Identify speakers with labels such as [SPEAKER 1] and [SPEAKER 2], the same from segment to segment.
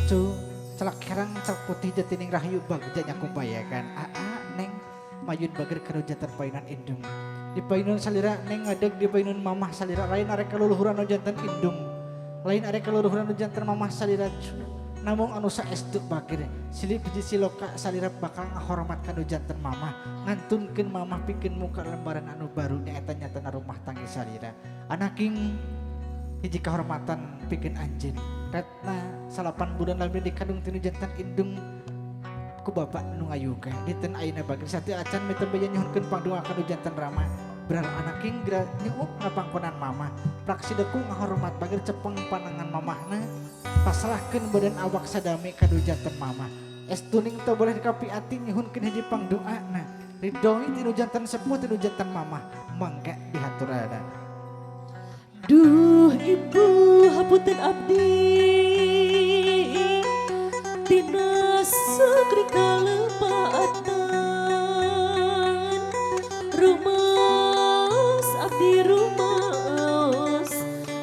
[SPEAKER 1] Cu celak herang celak putih jatining rahayu bagja nyakumpayakan aa neng mayun bager kanu janten payunan indung di payunan salira neng ngadeg di payunan mamah salira lain arek kaluluhuran nu janten indung lain arek kaluluhuran nu janten mamah salira cu namung anu saestu bager silih biji siloka salira bakal ngahormat kanu janten mamah ngantunkeun mamah pikeun muka lembaran anu baru nyaeta nyatana rumah tangga salira anaking hiji kahormatan pikeun anjeun retna 8 bulan lami dikandung tinu janten indung ku bapak nu ngayuga dinten ayeuna bager sateu acan mitembeyan nyuhunkeun pangdoa kanu janten rama beral anaking geura nyuuk ngapangkonan mamah praksideku ngahormat bager cepeng panangan mamahna pasrahkeun badan awak sadami kanu janten mamah estuning teu boleh dikapi ati nyuhunkeun hiji pangdoana ridhoi tinu janten sepuh tinu janten mamah mangga dihaturana.
[SPEAKER 2] Duh ibu hapunten abdi tina sakri kalepatan rumaos abdi rumaos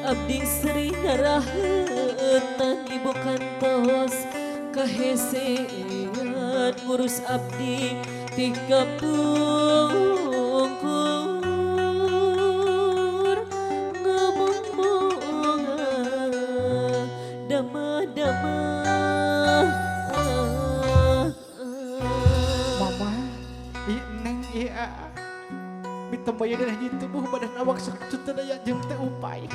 [SPEAKER 2] abdi sering ngarahetan ibu kantos kahesean ngurus abdi ti kapungkur ngomong-mongan dama-dama.
[SPEAKER 1] Mama ieu neng ieu aa mitembayan hiji tubuh badan awak sakitu teu daya jeung teu upaya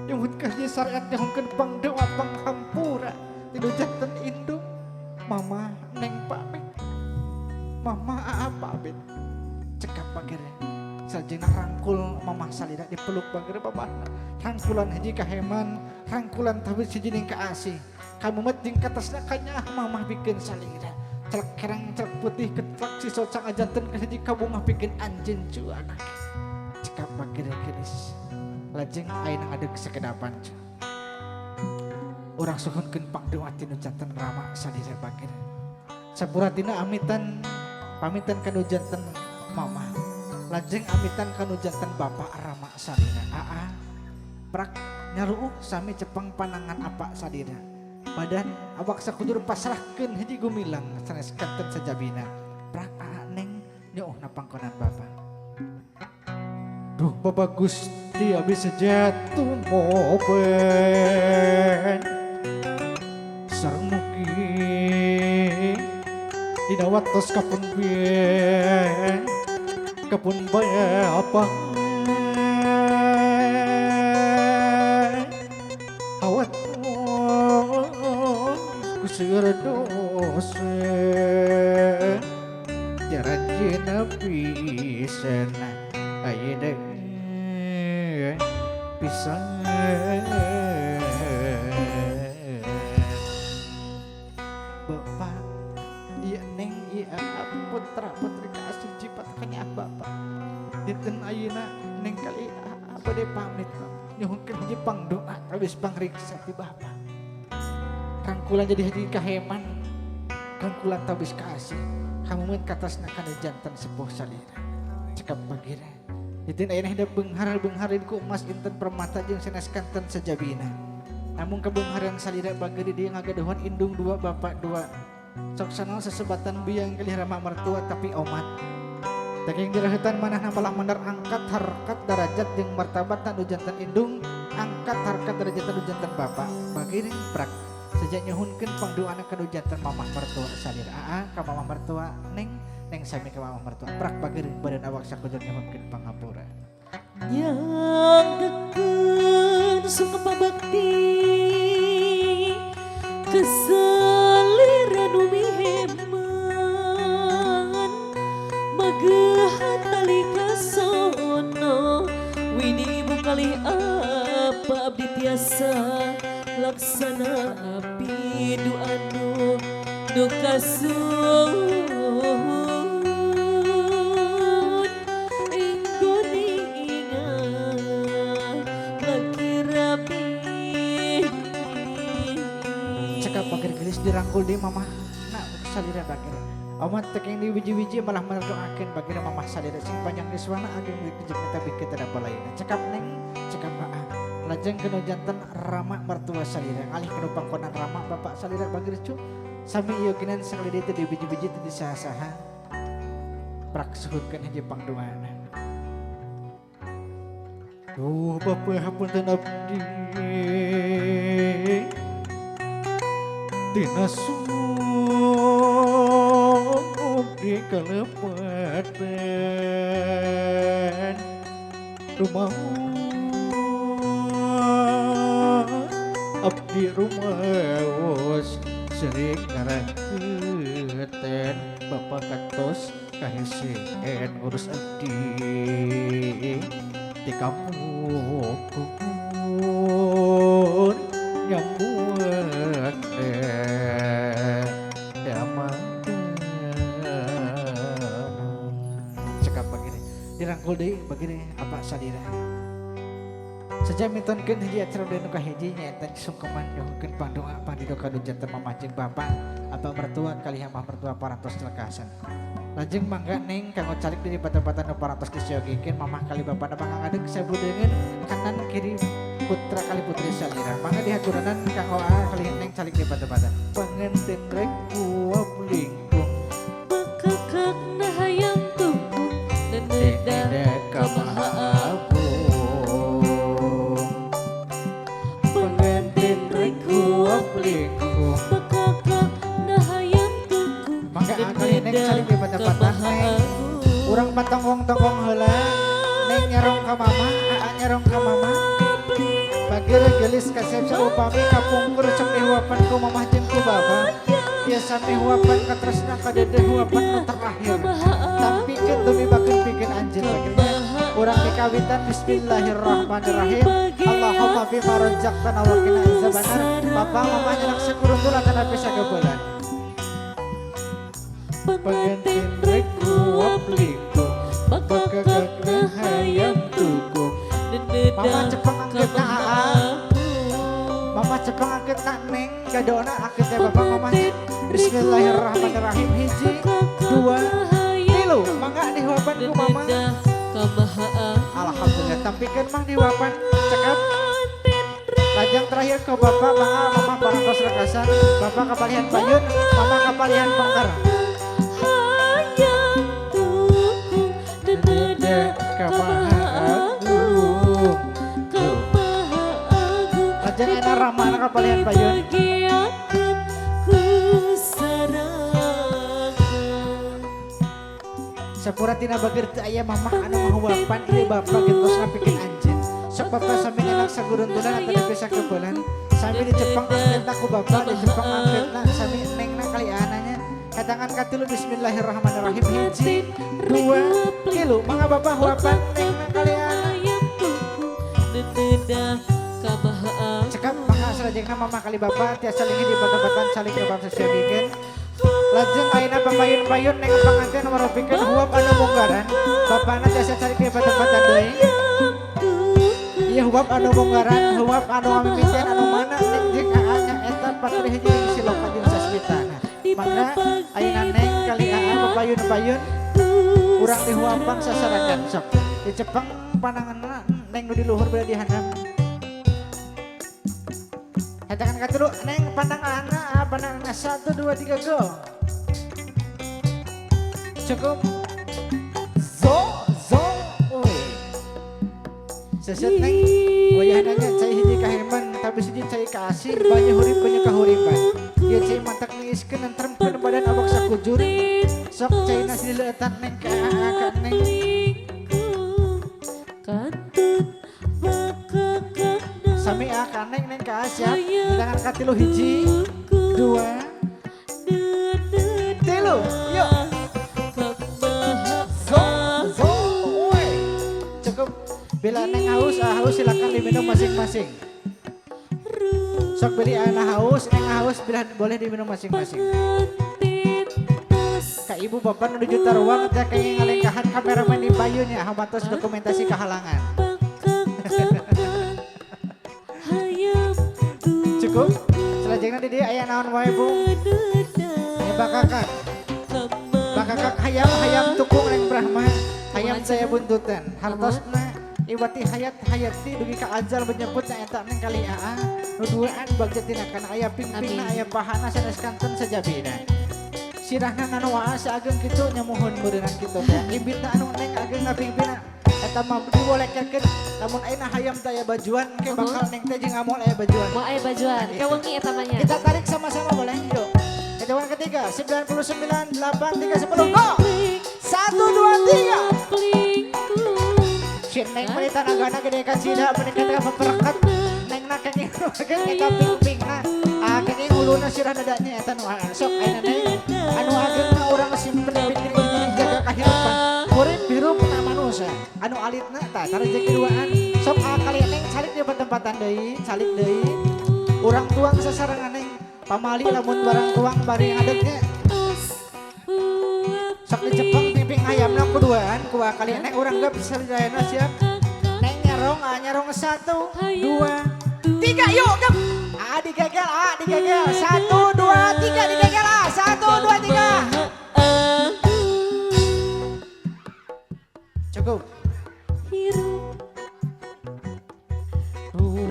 [SPEAKER 1] nyuhunkeun hiji syariat nyuhunkeun pangdoa panghampura tinu janten indung mama neng pamit mama aa pamit cekap bager salajengna rangkul mamah salira dipeluk bager babana rangkulan hiji kaheman rangkulan tawis hiji ning kaasih kamumet jeung katasna kanyaah mamah pikeun salira celak kerang celak putih ketlak si socang ajanten ka hiji kabungah pikeun anjeun cu anak cekap bager geus lajeng ayeuna ngadeg sakedapan cu urang suhunkeun pangdoa tinu janten rama salira bager sapuratina amitan pamitan kanu janten mamah lajeng amitan kanu janten bapak rama salira aa prak nyaruuh sami cepeng panangan apa salira badan awak sakudur pasrahkeun hiji gumilang sanes kanten sajabina prak aa neng nyuuh napangkonan bapak duh Bapak Gusti abdi sejatuh moben sareng mugi dina watos kapun bien kapun bapa awat kuseur dosa jarajina pisan ayeuna pisan bapak ieu neng ieu putra putri kasih jipat kanya bapak dinten ayeuna neng kali bade pamit nyuhunkeun hiji pangdoa tabis pangriksa ti bapak rangkulan jadi hiji kaheman rangkulan tabis kasih kamumeun katasna kana janten sepuh salira cekap bagira dinten ayeuna hidep beunghar-beunghar ku emas inten permata jeung sanes kanten sajabina namun kebeungharan salira bager di dieu ngagaduhan indung dua bapak dua sok sanal sesebatan biang kalih rama mertua tapi omat daging diraheutan manahna malah mandar angkat harkat darajat jeung martabat nu janten indung angkat harkat derajat nu janten bapak bagir prak sejak nyuhunkeun pangdoana ka nu janten mamah mertua salira aa ka mamah mertua neng neng sami ka mamah mertua prak bagir badan awak sakujur nyuhunkeun pangapura
[SPEAKER 2] nyanggekeun sungkem pabakti keselira nu miheman magehan tali kasono widi ibu kalih apa abdi tiasa laksana api du anu nu kasuhun inggoni ingat laki rapi
[SPEAKER 1] cekap bagir gelis dirangkul di mamah nak salira bagir omat tekeng di wiji-wiji malah mendoakeun bagir mamah salira sing panjang yuswana ageng kejep kita bikin tidak lainnya cekap neng cekap aa lajeng Lajeng kanu janten rama mertua salira ngalih kanu pangkonan rama bapak salira bagir cu sami ieu kinan sakali deui teu dibiji-biji teu disaha-saha prak suhunkeun hiji pangdoana. Duh bapak hapunten abdi tina di kalepatan rumaos abdi rumaos sering ngarakeutan bapak kantos kaheseen ngurus abdi di kampung kubur nyambuan dirangkul deui begini apa salira sejak mitonkeun hiji acara nu kahiji nyaeta sungkeman nyuhunkeun pandoa pandido ka janten mamah jeung bapak abah mertua kalih amah mertua parantos lekasan. Lajeng mangga neng kanggo calik diri bata-bata nu parantos disiogikeun mamah kali bapana mangga ngadeg sabudeungeun kanan kiri putra kali putri salira mangga dihaturanan kanggo a kali neng calik di bata-bata panganten rek uap lingkung
[SPEAKER 2] bakakakna hayang tuku neneda ka Maha
[SPEAKER 1] Agung pengantin rek uap lingkung
[SPEAKER 2] bakakakna hayang tuku
[SPEAKER 1] mangga kali neng calik di bata-bata neng urang patonggong-tonggong heula neng nyarong ka mama aa nyarong ka mama bageur geulis kasep saupami kapungkur sok dihuapan ku mamah jeung ku bapa biasa mihuapan katresna kadeudeung huapan nu terakhir tapi keun demi bakeun pikeun anjeun bagirnya urang dikawitan bismillahirrahmanirrahim Allahumma bima razaqtana wa qina azabannar bapa mama nyerak sakuruntul atanapi sagabelan
[SPEAKER 2] pengantin rek uap lingkung bakakakna hayang
[SPEAKER 1] tuku mama cepeng angkeutna aa mama cepeng angkeutna neng gadoona angkeut teh bapak mama. Bismillahirrahmanirrahim hiji dua tilu mangga dihuapan ku mama. Alhamdulillah tampikeun mah dihuapan cekap. Lajeng terakhir ke bapak mangga mama parantos lekasan bapak kapalihan payun mama kapalihan pengker. Ka Maha Agung lajeng enak ramana kapalihan payun. Sapura tina bageur teu aya mamah anu ngahuapan ieu bapak gentos ngapikeun anjeun. Sok bapak sami nyenak saguruntulan atawa bisa kebelan sami dicepeng angkeutna ku bapak dicepeng angkeutna sami nengna kali ananya. Katangan katilu bismillahirrahmanirrahim hiji dua tilu mangga bapak huapan nengna kali ana. Cekap mangga salajengna mamah kali bapak tiasa linggih di bata-batan saling kebab sasiogikeun. Lajeng ayeuna papayun-payun neng panganten maropikeun huap anu munggaran bapana tiasa calik di bata-batan deui. Ieu huap anu munggaran huap anu ngamimitian anu mana neng jeung aa nya eta patri hiji siloka jeung sasmitana. Mangga ayeuna neng kali aa papayun-payun urang dihuapan sasarakan sok dicepeng pananganna neng nu di luhur beda di handap. Katakan katilu neng pandang ana pandang 1 2 3 go. Cukup. Zo zo we. Seset neng wayahna nya cai hiji kaheman tapi hiji cai kaasih banyu hurip banyu kahuripan. Ieu cai mantak niiskeun nentremkeun badan awak sakujur. Sok cai nasi dileuetan neng ka aa ka neng. Sami a ka neng neng ka siap. Tangan katilu hiji dua tilu yuk. Zo zo we. Cukup. Bila neng haus haus silakan diminum masing-masing. Sok beli anak haus neng haus bila boleh diminum masing-masing. Ka ibu bapak nu juta ruang teh kayak ngalengkahan kameramen di payunnya hamatos dokumentasi kehalangan. Cukup. Selanjutnya di dia aya naon wae Bu? Aya bakakak. Bakakak hayam hayam tukung neng Brahma, hayam saya buntutan. Hartosna ibu Tiwati hayat hayati dugi ka ajal menyebut na eta neng kali aa nu duaan bagja tina kana aya pingpingna aya pahana sanes kanten sajabina. Sirahna anu aa saageng kitu nya muhun beureunan kitu teh. Ibitna anu neng ageng na pingpingna eta mah diwolekekeun lamun ayeuna hayam teh aya bajuan ke bakal neng teh jeung amol aya bajuan.
[SPEAKER 2] Moal aya bajuan. Kawengi eta mah nya.
[SPEAKER 1] Kita tarik sama-sama boleh? Yuk. Hitungan ketiga, 99, 8, 3, 10, go! 1, 2, 3. Si Neng meni tanagana gede kacida, meni kata peperkat. Neng na kenging ageng eta ping-pingna. Ah, kenging huluna sirah dadanya eta nu sok ayeuna Neng. Anu ageng na urang simpen pikir ini jaga kahirupan. Urip hirup na manusia. Anu alitna tah tarejeki duaan. Sok ah kali Neng calik di tempatan deui, calik deui. Urang tuang sasarengan Neng. Pamali lamun barang tuang bari ngadegnya. Sok dicepeng piping ayamna kuduaan ku kali Neng urang gak bisa jayana siap. Neng nyarong, ah nyarong 1, 2, 3 yuk gep. Ah digegel, ah digegel. 1, 2, 3 digegel ah. 1, 2, 3. Cukup.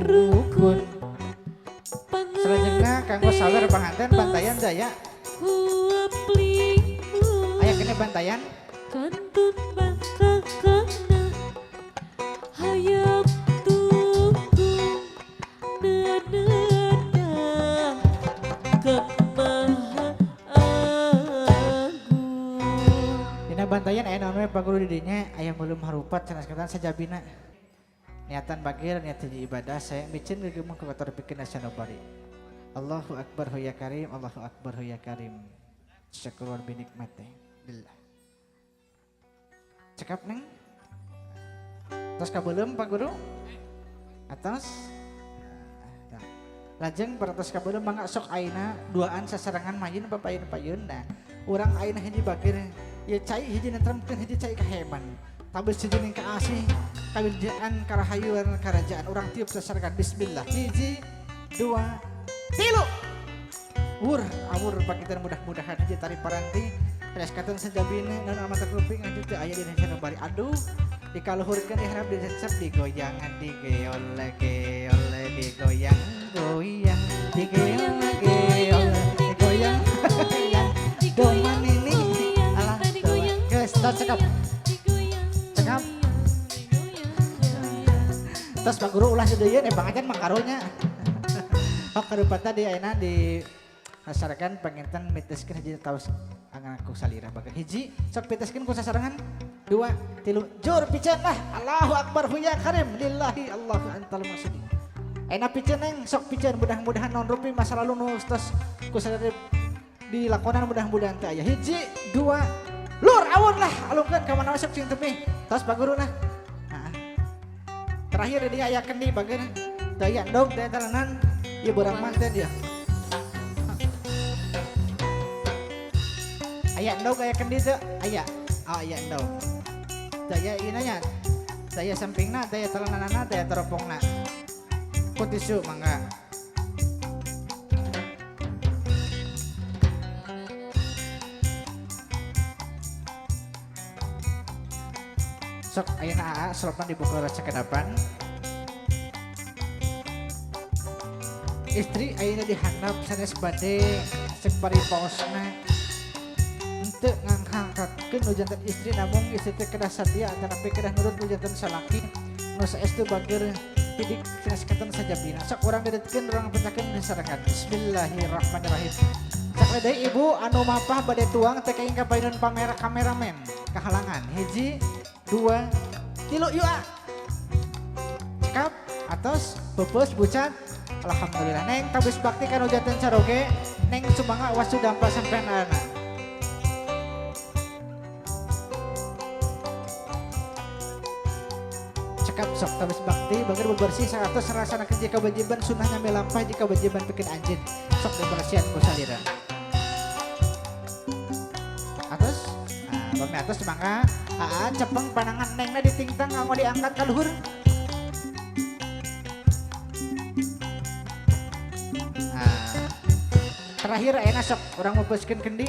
[SPEAKER 1] Rukun. Selanjutnya kanggo sawer panganten Bantayan Jaya. Aya kene Bantayan.
[SPEAKER 2] Kantun bakakana hayam tuku neneda Kang Maha Agung.
[SPEAKER 1] Dina Bantayan aya naon we paguru di dinya aya meuleum harupat sanes katan sajabina. Niatan bagir niat hiji ibadah saya micin gegemah ku kotor pikeun sanobari. Allahu akbar hu ya karim, Allahu akbar hu ya karim. Syukur bi nikmate. Billah. Cekap Neng. Tos kabeuleum Pak Guru? Atos? Nah. Lajeng paratos kabeuleum mangga sok ayeuna duaan sasarengan mayun papayun-payun. Nah, urang ayeuna hiji bagir ieu cai hiji netremkeun hiji cai kaheman. Tabes hiji ning kaasih kawirjaan karahayuan karajaan urang tiup sasarengan bismillah. 1, 2, 3. Wur awur pakitan mudah-mudahan hiji tari paranti beres katun sejabina naon amat kuping anjing teu aya dina sanubari. Aduh dikaluhurkeun diharap dicecep digoyang digeol geol digoyang goyang digeol geol digoyang goyang doman ini alah geus tos cekap cekap tos Pak Guru ulah sedeuyeuan pangajan mah karunya. Oh karupata di ayeuna di masyarakat panginten miteskeun hiji taos angan ku salira bageun hiji sok piteskeun ku sasarengan 2, 3 jur piceun lah Allahu akbar hu ya karim lillahi Allahu antal maksudi. Ayeuna piceun Neng sok piceun mudah-mudahan non rupi masa lalu nu tos ku salira dilakonan mudah-mudahan teh aya 1, 2 lur awun lah alungkeun ka mana sok cing tebih tos Pak Guru nah. Heeh. Terakhir dia aya kendi bageun teu aya endog teh talenan ieu beurang manten dia. Aya endog aya kendi teu? Aya. Oh aya endog. Teu aya ieu nya. Teu aya sampingna, teu aya telenanana, teu aya teropongna. Ku tisu mangga. Sok ayeuna aa solopan dibuka rasa kedapan. Istri ayeuna dihandap sanes bade cek paripaosna. Henteu nganghangkatkeun nu janten istri namung istri teh kedah satia tetapi kedah nurut nu janten salaki nu saestu bager pidik sanes katen sajabina. Sok urang dedetkeun urang petakeun sasarengan. Bismillahirrahmanirrahim. Sakali deui ibu anu mapah bade tuang teh kaing ka payun pamera kameramen kahalangan. 1, 2, 3 yuk ah. Cekap atos peupeus bucat. Alhamdulillah Neng tabis bakti kanu janten caroge Neng sumangga wastu dampa sampean anak. Cekap sok tabis bakti bager bebersih 100 rasana kerja kewajiban sunahnya melampah jika kewajiban bikin anjin sok dibersihan ku salira. Atos nah, bami atos mangga aa cepeng panangan Nengna ditingtang nganggo diangkat ka luhur. Nah, terakhir ayeuna sok urang meupeuskeun kendi.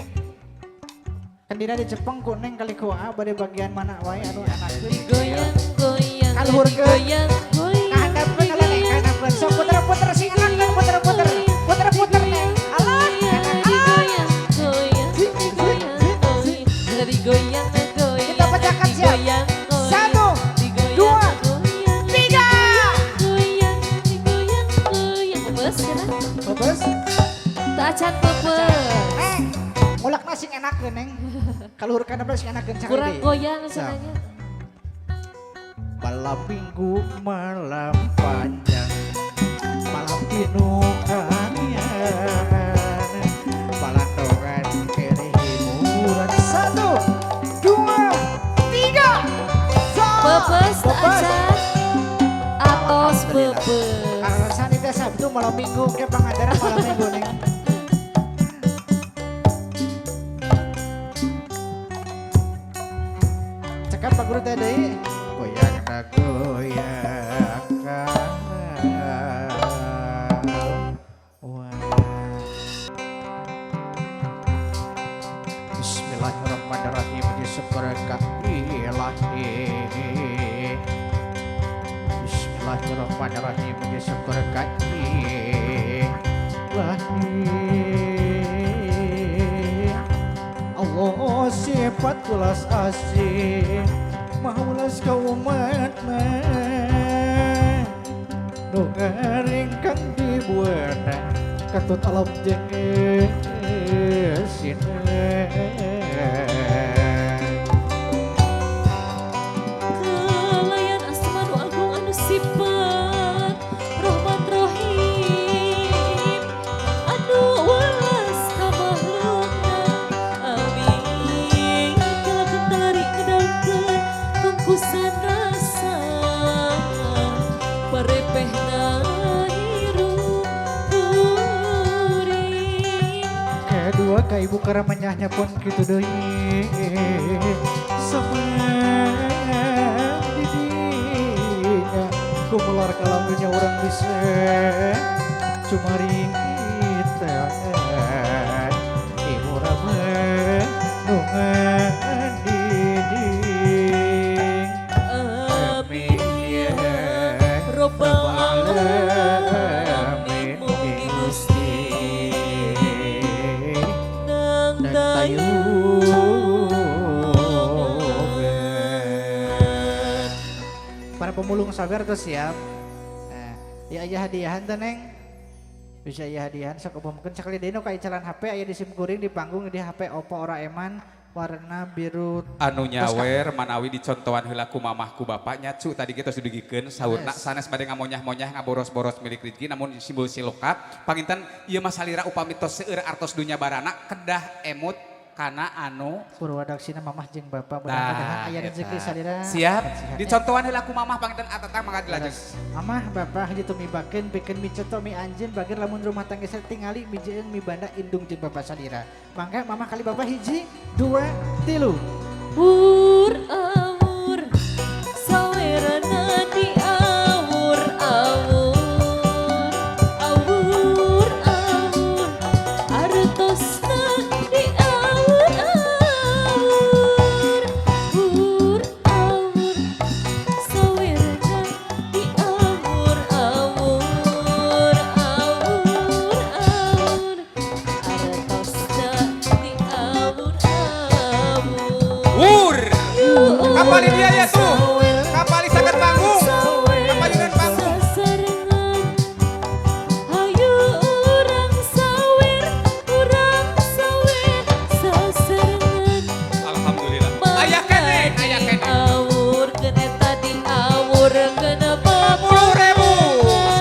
[SPEAKER 1] Kendina dicepeng ku Neng kali ku aa bade bagian mana wae anu enakeun.
[SPEAKER 2] Digoyang-goyang.
[SPEAKER 1] Kaluhurkeun. Kahandapkeun lah Neng, kahandapkeun. Sok puter-puter sing enak puter-puter. Puter-puter Neng. Alah, enak ah. Kita pecahkan siap. 1, 2, 3. Bebes.
[SPEAKER 2] Acan pepes.
[SPEAKER 1] Neng, ngulakna sing enakeun Neng. Kaluhurkeun apa sing enakeun cak
[SPEAKER 2] Kurang goyang cenanya.
[SPEAKER 1] Malam minggu malam panjang, malam pinuh kalian, palandongan kere hiburan. 1, 2, 3.
[SPEAKER 2] Pepes acan. Atos pepes.
[SPEAKER 1] Kalau sanita Sabtu malam minggu ke Pangandaran malam minggu Neng. Cekap Pak Guru tadi. Goyang goyang. Bismillahirrahmanirrahim. Diseberkah ilahi. Bismillahirrahmanirrahim. Diseberkah ilahi. Allah sifat welas asih, maha welas ka umatna. Nu garing kang dibuana katut alam jeung eusina.
[SPEAKER 2] Kalayan asma nu agung anu sifat Rahman Rahim anu welas ka makhlukna. Amin. Kalakeun talari ngedalkeun tungkusan rasa parepehna hirup kuring.
[SPEAKER 1] Kedua ka ibu karamanyahnya pun kitu deui. Semang didinya kumelar kalamnya urang bisa cumaringitan. Ibu rame nu ngadidik.
[SPEAKER 2] Amin ya Rabbal alamin. Mugi Gusti nang tayungan.
[SPEAKER 1] Para pemulung sabar tuh siap. Nah, ya aya hadiahan teh Neng. Bisa aya hadiahan sok umumkeun sakali deui nu ka icalan HP aya di sim kuring di panggung di HP Oppo ora eman warna biru
[SPEAKER 3] Anu nyawer manawi dicontohan heula ku mamah ku bapaknya cu tadi kita dugikeun saurna sanes bade ngamonyah-monyah ngaboros-boros milik rezeki namun simbol siloka panginten ieu mah salira upami tos seueur artos dunya barana kedah emut kana anu
[SPEAKER 1] Purwadaksina mamah jeung bapak mudah-mudahan aya rezeki salira.
[SPEAKER 3] Siap dicontohan heula ku mamah panginten atatang mangga dilajeng.
[SPEAKER 1] Mamah bapak hiji tumibakeun pikeun miceto mi anjeun bager lamun rumah tangga saya tingali mijeun mibanda indung jeung bapak salira. Mangga mamah kali bapak 1, 2, 3.
[SPEAKER 2] Wur awur sawerana di awur awur awur awur artosna di awur awur wur awur sawerana di awur awur awur awur artosna di awur awur.
[SPEAKER 3] Wur kapali dia ya tuh kapali sangat panggung kapali panggung.
[SPEAKER 2] Hayu urang sawer sasarengan.
[SPEAKER 3] Alhamdulillah aya kene aya kene.
[SPEAKER 2] Awur kene tadi awur kene
[SPEAKER 3] 50.000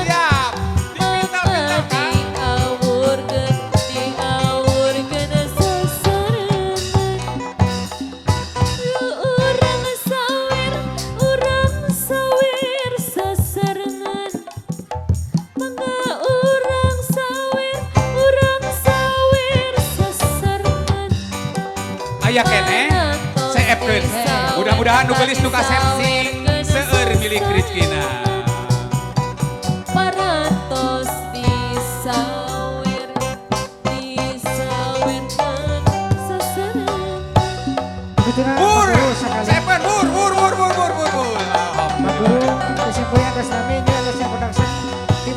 [SPEAKER 3] siap dipintal-pintal Kang.
[SPEAKER 2] Awur kene awur kene sasarengan. Urang sawer sasarengan. Mangga urang sawer sasarengan.
[SPEAKER 3] Aya kene seepkeun. Mudah-mudahan nu geulis nu kasep sing seueur milik rezekina.
[SPEAKER 2] Parantos disawer disawerkeun sasarengan.
[SPEAKER 1] Begituna
[SPEAKER 3] Wur
[SPEAKER 1] Pak Guru sakali.
[SPEAKER 3] seepkeun wur wur wur wur wur wur.
[SPEAKER 1] Pak Guru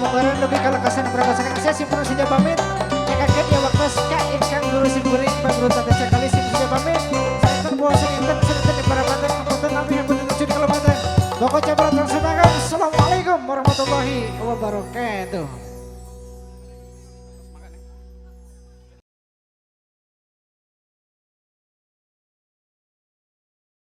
[SPEAKER 1] Lembaran lebih kalekasan berapa saya simpun saja pamit. Cekakeun ya waktu ka ingkang guru simkuring paguru tata cakali simpun saja pamit. Saenten puasa inten sedenten di parapatan ngapunten nami hapunten tujuh di kelematan. Pokoknya berat. Assalamualaikum warahmatullahi wabarakatuh.